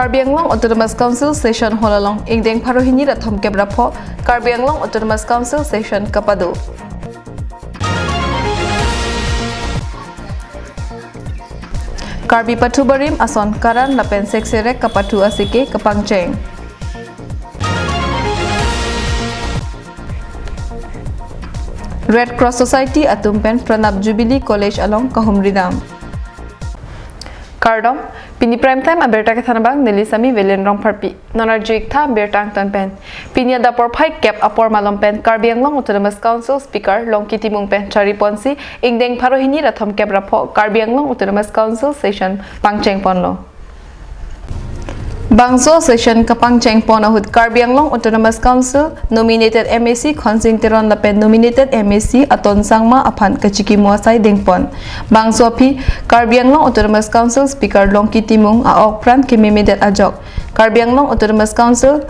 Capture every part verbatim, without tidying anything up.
Karbi Anglong Autonomous Council Session Hall along ingdeng pharo hini ra thomkep ra pho Karbi Anglong Autonomous Council Session kapado. Karbi Pathu Barim ason Karan lapen Sekserek kapathu asike kapangcheng. Red Cross Society atum pen Pranab Jubilee College along kahumridam. Kardom, pini prime time abirta kethan abang neli Sami Velen Rongpharpi. Non arju-ik tha abirta angton pen. Pini adap porphai kep apor malom pen Karbi Anglong Autonomous Council Speaker Longki Timung pen chari ponsi ingdeng pharo hini ra thomkep ra pho Karbi Anglong Autonomous Council Session pangcheng ponlo. Bangso session kapangcheng pon ahut Karbi Anglong Autonomous Council nominated M A C Khonsing Teron lapen nominated M A C Aton Sangma aphan kachikimo asai dengpon. Bangso aphi Karbi Anglong Autonomous Council Speaker Longki Timung a-ok pran kememedet ajok Karbi Anglong Autonomous Council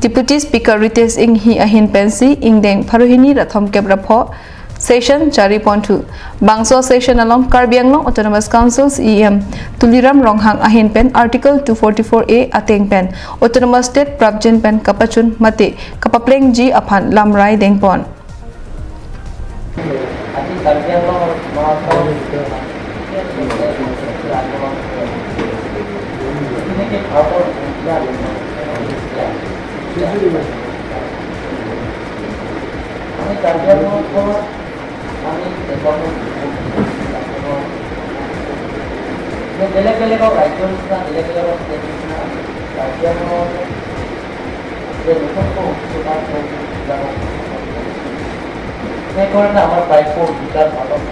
Deputy Speaker Ritesh Enghi ahin pensi ingdeng pharo hini ra thomkep ra pho session chari ponthu. Bangso session along Karbi Anglong Autonomous Council C E M Tuliram Ronghang ahin pen Article two forty-four A ateng pen Autonomous State prapjin pen kapachun mate kapaplengji aphan lamrai dengpon. আমি কাৰ্বি আংলঙত, আমি দেশৰ, যে বেলেগ বেলেগ ৰাজ্যৰ নিচিনা, বেলেগ বেলেগ ষ্টেট নিচিনা, আমি কাৰ্বি আংলঙত যে নতুনকৈ উঠিছে, তাৰ সেইকাৰণে আমাৰ বাইকো দুটা ভাগত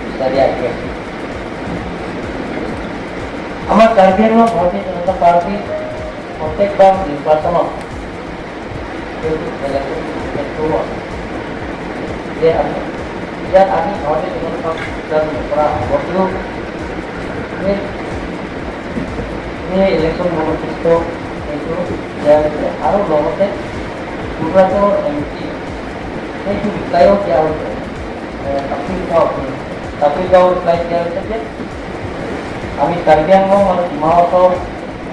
বিচাৰি আহি আছে। আমাৰ কাৰ্বি আংলং ভাৰতীয় জনতা পাৰ্টি প্ৰত্যেকবাৰ নিৰ্বাচনত সেইটো বেলেগ সেইটো হয়। যে আমি, ইয়াত আমি ভাৰতীয় জনতা পাৰ্টি যোগদান নকৰা আগতেও সেই, সেই ইলেকশ্যন মেনিফেষ্টো সেইটো দিয়া হৈছে। আৰু লগতে গুজৰাটৰ এম পি সেইটো ৰিপ্লাইও দিয়া হৈছে। এ, কাপিল গাঁও, কাপিল গাঁও ৰিপ্লাই দিয়া হৈছে যে আমি কাৰ্বি আংলং আৰু ডিমা হাছাও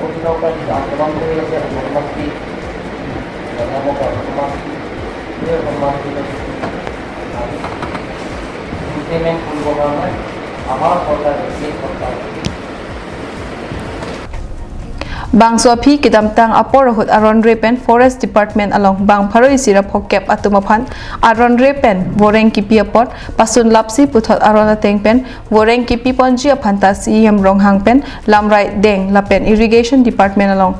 অধীনৰ পৰা যিটো আন্দোলন কৰি আছে, জনজাতি, জনজাতিৰ জনজাতি, সেই জনজাতি আমি ইমপ্লিমেণ্ট কৰিবৰ কাৰণে আমাৰ চৰকাৰে, এই চৰকাৰে Bangso aphi kedamtang apor ahut aron re pen Forest Department along bang pharo isi ra phokep atum aphan aron re pen voreng kipi apot pasun lapsi puthot aron ateng pen voreng kipi ponji aphan ta C E M Ronghang pen lamrai deng lapen Irrigation Department along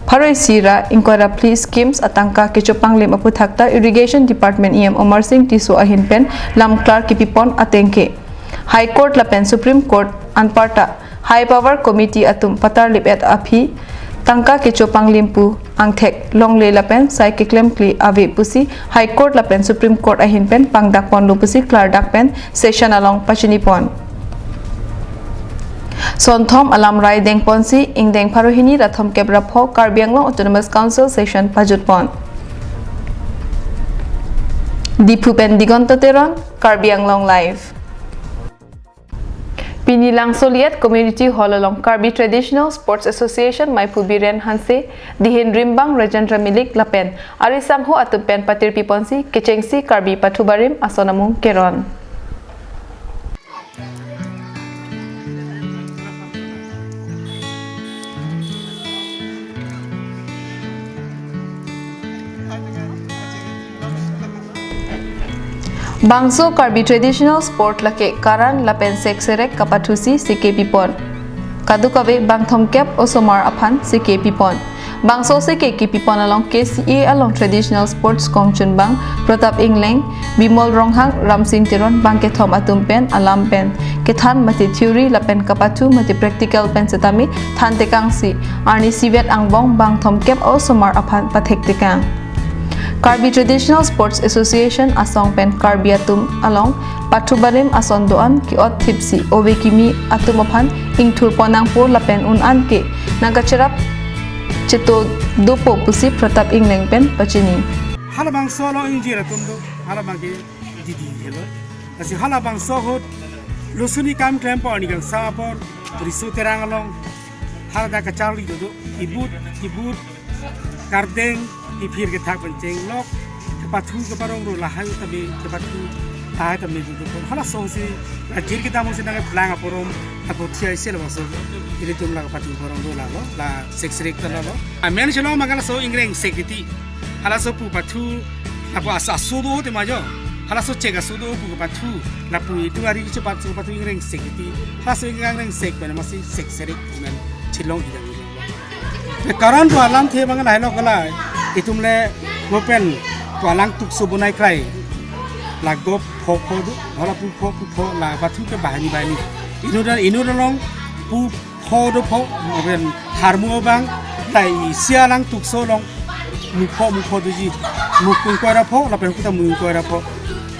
pharo isi ra ingkoi ra phli schemes atangka kechopanglim aphuthak ta Irrigation Department E M Omar Singh Tisso ahin pen lamklar kipi pon ateng ke High Court lapen Supreme Court anparta High Power Committee atum patar lip-et aphi tangka kechopanglim pu angthek longle lapen sai keklemkle ave pusi High Court lapen Supreme Court ahin pen pangdak ponlo pusi klardak pen session along pachini pon. Sonthom alamrai dengponsi ingdeng pharo hini ra thomkep ra pho Karbi Anglong Autonomous Council session pajut pon. Diphu pen Digonto Teron, Karbi Anglong Live. Pini Langsoliet Community Hall along Karbi Traditional Sports Association maiphu Biren Hanse, dihin rimbang Rajendra Milik lapen ari sangho atum pen patirpi ponsi kechengsi Karbi Pathu Barim ason amung keron. Bangso Karbi traditional sport lake karan lapen sekserek kapathusi seke pipon. Kadokave bang thomkep osomar aphan seke pipon. Bangso seke kepipon along K C A along traditional sports kongchunbang Pratap Engleng, Bimol Ronghang, Ramsing Teron bang kethom atum pen alam pen kethan mate theory lapen kapathu mate practical pen setame than tekangsi arni sivet angbong bang thomkep osomar aphan pathek tekang. Karbi Traditional Sports Association asong pen Karbi atum along pathu barim ason do-an ke-ot thipsi ove kimi atum aphan ingthur pon nangpo lapen un-an ke nangkacherap cheto dopo pusi Pratap Engleng pen pachini. Halabangso along ingjir atum do, halabang ke didi helo. Lasi halabangso ahut Lusuni kam klempo arni kangsam apor, Riso Terang along, haladak kacharli dodo, kibut, kibut, kardeng, kiphir kethak pen chenglok, kepathu keparong ro lahai tame, kepathu lahai tame dodo pon. Halaso si, la jir kedam si nangkeplang aporom, ako thia isi labangso, ilitum la kepathu parong ro lalo, la seksrek ta lalo. Amen shalom, mangala so ingreng sekriti. Halaso pu pathu, lapu asa aso do te majo. Halaso chek aso do pu pathu, lapu itum ari kechepat so pathu ingreng sekriti. Halaso ingreng sekrek pen masi seksrek men chilong idang idang. Pe karan pu alamthe mangala helo kalai. Itum le mo pen pu alang tukso bonai krai. Lagop pho pho do, hala pu pho pu pho la pathu ke bahani bahani. Inut inut along pu pho do pho, mo pen harmu abang, la isi alang tukso along, mu pho mu pho doji, mu kung koi ra pho, lapen kuta mu koi ra pho.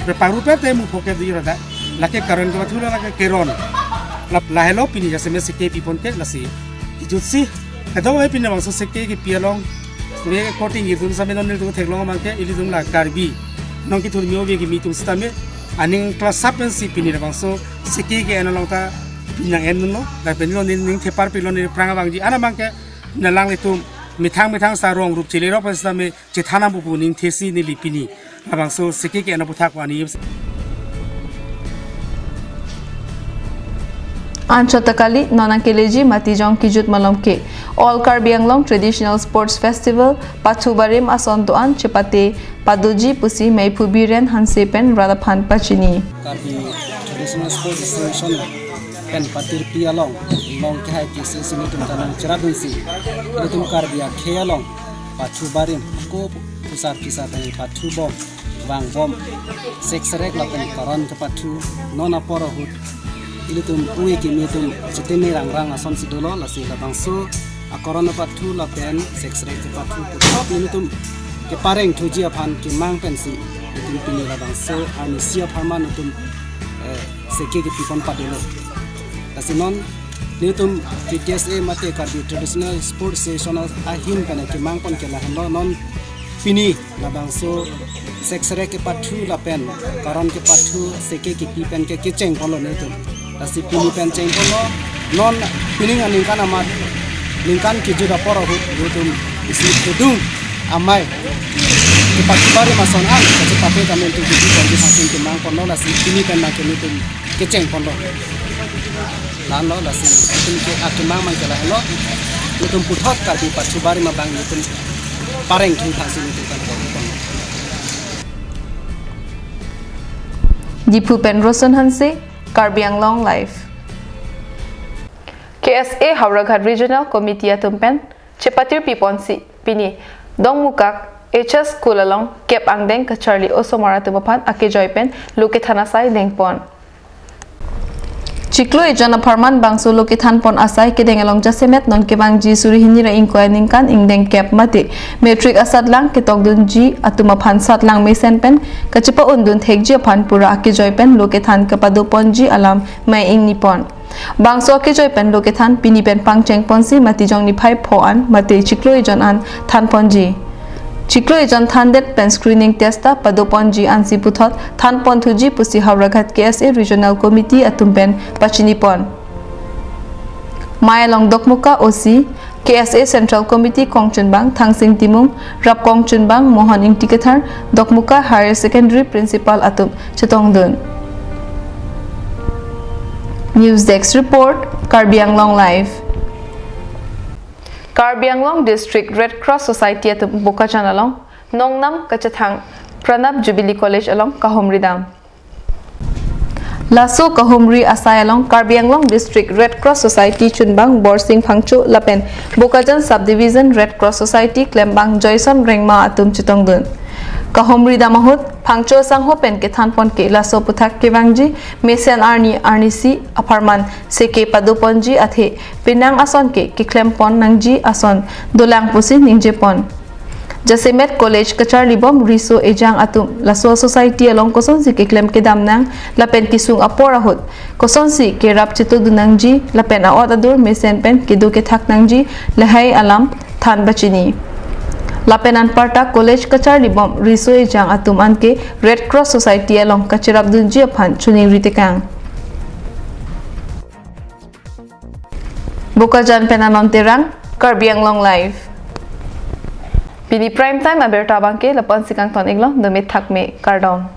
Pe paru pe te mu pho ke doji rada. Lake karan ke pathu la lake keron. La, lahelo pini jasemet seke pipon ke lasi. Kijut si. Kadokave pini labangso seke kepi along. Sebe korting itum same non nelitum theklong abang ke ilitum la Karbi nong kithur mio be kimi atum sitame aning kelasap pensi pini labangso seke ke-en along ta pini nang-en dunlo. Lapen lo ning thepar pilo ne prang abangji an abang ke nalanglitum methang methang sarong rup chele rok pen sitame chethan nangpo pu ning thesi neli pini labangso seke ke-en aputhak wani. Anchot ta kali, non nangkeleji Matijong kijut malom ke. All Karbi Anglong Traditional Sports Festival, pathu barim ason do-an chepate padoji pusi Meiphu Biren Hanse pen rat aphan pachini. Karbi Traditional Sports Association pen patirpi along, long kehai K C S A nelitum ta nangcherap dunsi, nelitum Karbi akhei along pathu barim, ako pusar kisa pen pathu bom, vang bom, seksrek lapen karan kepathu, non apor ahut ilitum ui kimi atum chetene rangrang asonsi dolo, lasi labangso akaran kepathu lapen seksrek kepathu puthot ilitum kepareng thuji aphan kemang pensi itum pini labangso arnisi apharman itum, eh, seke kepipon padolo. Lasi non nelitum K T S A mate Karbi Traditional Sports Association ahin pen kemang pon ke lahenlo, non pini labangso seksrek kepathu lapen karan kepathu seke kepi pen ke kecheng ponlo nelitum. Lasi pini pen cheng ponlo, non pining aningkan amat ningkan kijut apor ahut nelitum isi kedung amei kepathu barim ason an kachepate kami nelitum kiji ponji hasin kemang ponlo, lasi pini pen nangke nelitum kecheng ponlo. Lahenlo lasi itum ke akemang mang ke lahenlo. Itum puthot Karbi pathu barim abang itum pareng thung thangsi itum kan ponlo. Diphu pen Roson Hanse, Karbi Anglong Live. K S A Howraghat Regional Committee atum pen chepatirpi ponsi pini Dongmukak H S School along kep angdeng kacharli osomar atum aphan akejoi pen lo kethan asai dengpon. Chiklo ejon apharman bangso lo kethan pon asai kedeng along jasemet non kevangji suri hini ra ingkoi aningkan ingdeng kep mate matric asatlang ketokdunji atum aphan satlang mesen pen kachepa-undun thekji aphan pura akejoi pen lo kethan kepado ponji alam mei ingni pon. Bangso akejoi pen lo kethan pini pen pangcheng ponsi Matijong niphai pho an mate chiklo ejon an than ponji. Chiklo ejon thandet pen screening test ta pado ponji ansi puthot than pon thuji pusi Howraghat K S A Regional Committee atum pen pachini pon. Mei along Dokmoka O C, K S A Central Committee kongchunbang Thangsing Timung, rap kongchunbang Mohon Ingti Kathar, Dokmoka Higher Secondary Principal atum chetongdun. News Desk Report, Karbi Anglong Live. Karbi Anglong District Red Cross Society atum Bokajan along nongnam kachethang Pranab Jubilee College along kahumri dam. Laso kahumri asai along Karbi Anglong District Red Cross Society chunbang Borsing Phangcho lapen Bokajan Subdivision Red Cross Society klembang Joyson Rengma atum chetongdun. Kahumri dam ahut Phangcho sangho pen kethan pon ke laso aputhak kevangji mesen arni arnisi apharman seke pado ponji athe penang ason ke keklem pon nangji ason dolang pusi ningje pon. Jasemet college kacharlibom riso ejang atum laso society along kosonsi keklem kedam nang lapen kesung apor ahut kosonsi kerap chetongdun nangji lapen a-ot adur mesen pen kedo kethak nangji lahai alam than pachini. Lapen anparta college kacharlibom riso ejang atum anke Red Cross Society along kacherapdunji aphan choningri tekang. Bokajan pen Anon Terang, Karbi Anglong Live. Pini Prime Time abirta abangke lapu-an si kangton iklo, dome thakme, kardom.